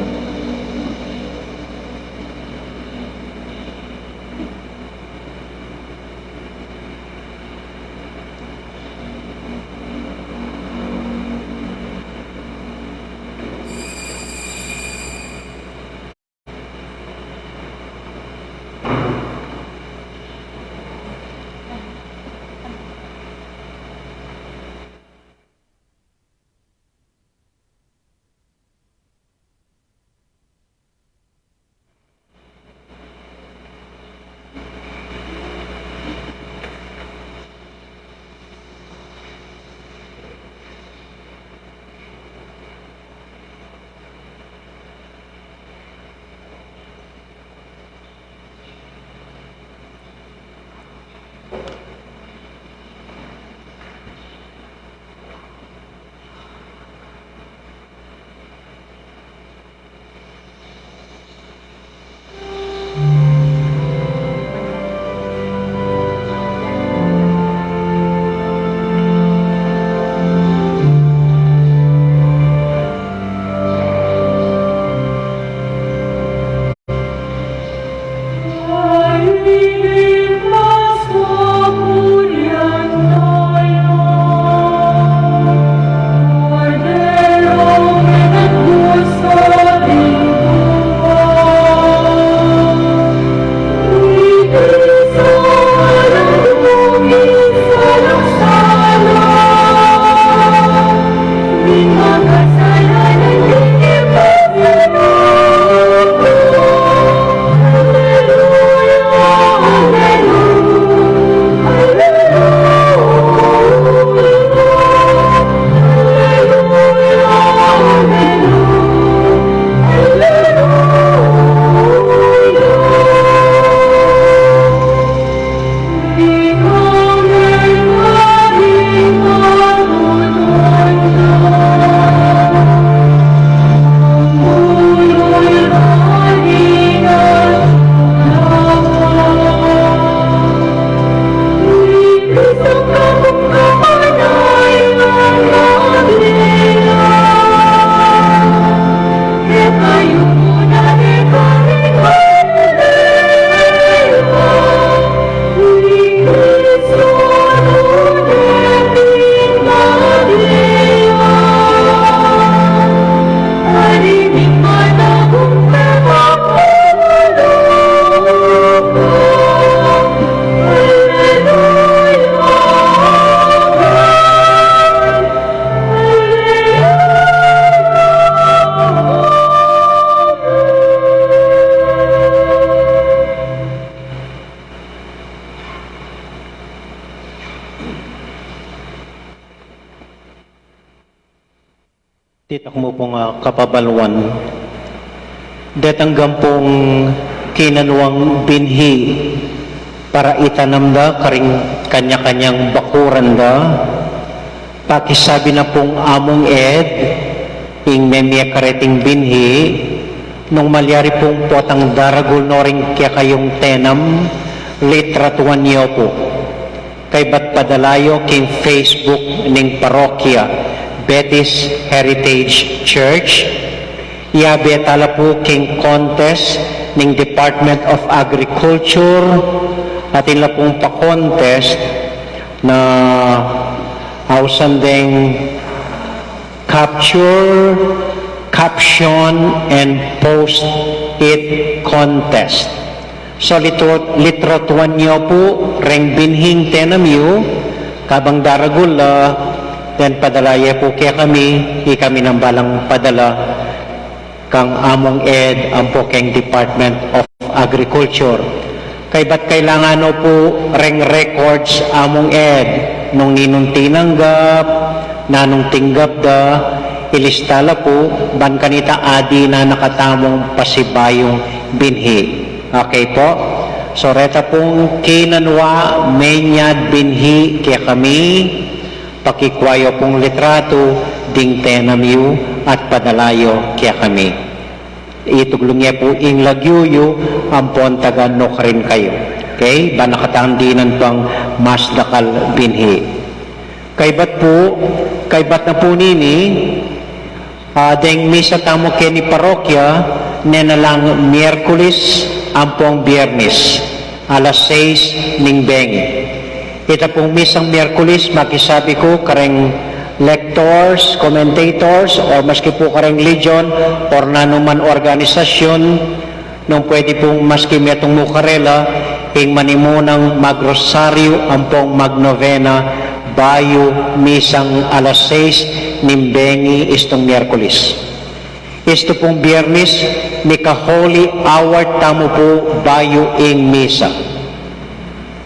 Ditak mu pung, ah, kapabaluan. Detang gampung kinanuang binhi para itanam da karing kanya-kanyang bakuran da. Pakisabi na pung Among Ed, ing memie kareting binhi, nung malyari pung potang daragul no ring kekayung tenam, litratuan yo pu. Kaybat padala yo king Facebook ning parokya, Betis Heritage Church. Yabe tala pu king contest ning Department of Agriculture, atin la pung pa-contest na ausan deng capture, caption, and post it contest. So, litro-, litratuan yo pu reng binhing tenam yu, kabang daragul la, then padala ye pu kekami, ikami nang balang padala kang Among Ed ampo keng Department of Agriculture. Kaybat kailangan no pu reng records, Among Ed, nung ninung tinanggap, nanung tinggap da, ilista la pu, ban kanita adi na nakatamung pasibayung binhi. Okay po? So, reta pung kinanwa, menyad binhi kekami, pakikua yo pung litratu ding tenam yu at padala yo kekami. Ituglung ye pu ing lagyu yu, ampon tagan no karin kayu. Okay? Ban nakatang dinan pang mas dakal binhi. Kaybat pu, kaybat na pu nini, ah, deng misa tamu keni parokya, nena lang Miyerkules ampong Biyernes, alas seis ning bengi. Ita pung misang Miyerkules, makisabi ku kareng lectors, commentators, or maski pu kareng Legion, or nanuman organisasyun, nung pwede pung maski metung mu karela, ing manimunang magrosaryu ampong magnovena, bayu misang alas seis ning bengi istung Miyerkules. Istu pung Biyernes, mika-holy hour tamu pu bayu ing misa.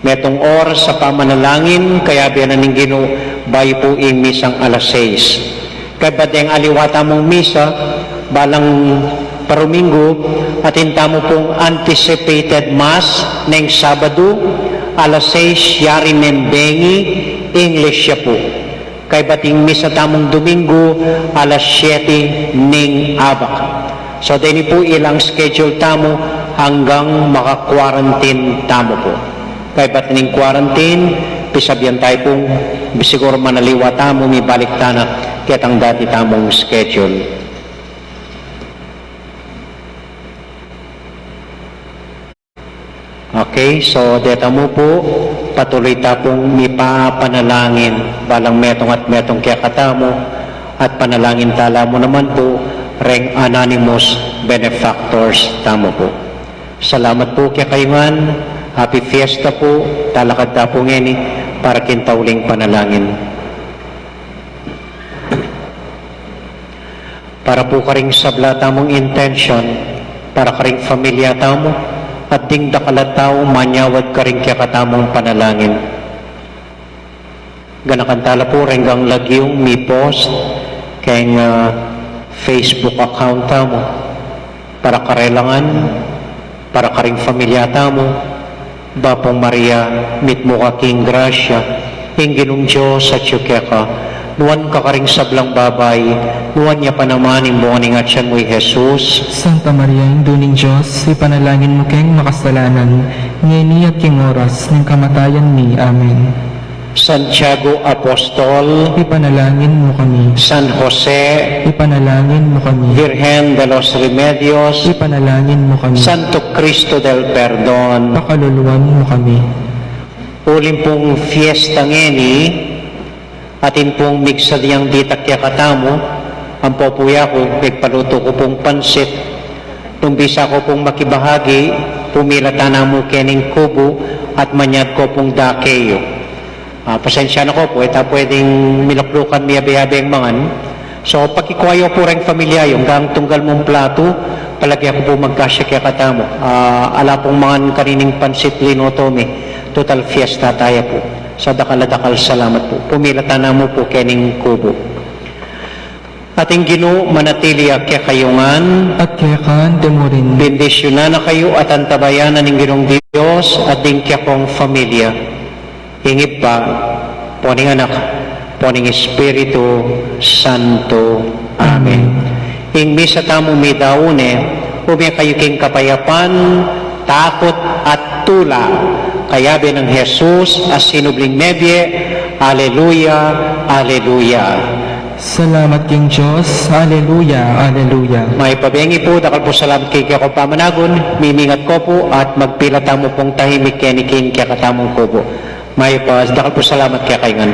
Metung oras a pamanalangin, kayabe na ning Ginu, bayu pu ing misang alas seis. Kaybat deng aliwa tamung misa, balang paruminggu, atin tamu pung anticipated mass neng Sabadu, alas seis yari neng bengi, English ya pu. Kaybat ing misa tamung Duminggu, alas siyete ning abak. So, deni pu ilang schedule tamu hanggang maka-quarantine tamu pu. Kaybat ning quarantine, pisabian tayu pung, siguru manaliwa tamu, mibalik tana ketang dati tamung schedule. Okay, so deta mu pu, patuloy ta pung mipapanalangin, balang metung at metung kekatamu, at panalangin tala mu naman pu, reng anonymous benefactors tamu pu. Salamat pu kekayu ngan, happy fiesta pu, talakad ta pu ngeni, para king tauling panalangin. Para pu karing sabla tamung intention, para karing familia tamu, at ding dakal a tau manyawad karing kekatamung panalangin. Ganakan tala pu reng lagyu mi-post keng, ah, Facebook account tamu, para karela ngan, para karing familia tamu, Bapu Maria, mitmu ka king grasya, ing Ginung Dios atyu keka, nuan ka karing sablang babai, nuan ya pa naman ing bunga ning atyan mu, i Jesus. Santa Maria, Indu ning Dios, ipanalangin mu keng makasalanan, ngeni at king oras ning kamatayan mi. Amen. Santiago Apostol, ipanalangin mu kami. San Jose, ipanalangin mu kami. Virgen de los Remedios, ipanalangin mu kami. Santo Cristo del Perdon, pakaluluan mu kami. Uling pung fiesta ngeni, atin pung migsadyang ditak kekatamu, ampo pu yaku, migpalutu ku pung pansit, nung bisa ku pung makibahagi, pumila tana mu kening kubu, at manyad ku pung dake yu. Ah, pasensya na ku pu, e ta pwedeng miluklukan miyabe-yabeng mangan. So, pakikua yu pu reng familia yu, anggang tunggal mung platu, palage ku pu magkasya kekatamu. Ah, ala pung mangan kanining pansit linutu mi, tutal fiesta taya pu. Sa dakal a dakal salamat pu. Pumila tana mu pu kening kubu. At ing Ginu manatili ya kekayu ngan. At keka naman murin. Bendisyunan na kayu at antabayanan ning Ginung Dios at ding kekong familia. Ing Ibpa, ampo ning Anak, ampo ning Espiritu Santo. Amen. Amen. Ing misa tamu midaun ne, ume kayu king kapayapan, takut at tula. Kayabe nang Jesus a sinubling mebie. Aleluya, aleluya. Salamat king Dios. Aleluya, aleluya. Mayap a bengi pu, dakal pung salamat king kekong pamanagun, mimingat ko pu at magpila tamu pung tahimik keni king kekatamung kubu. Mayap a, dakal pung salamat kekayu ngan.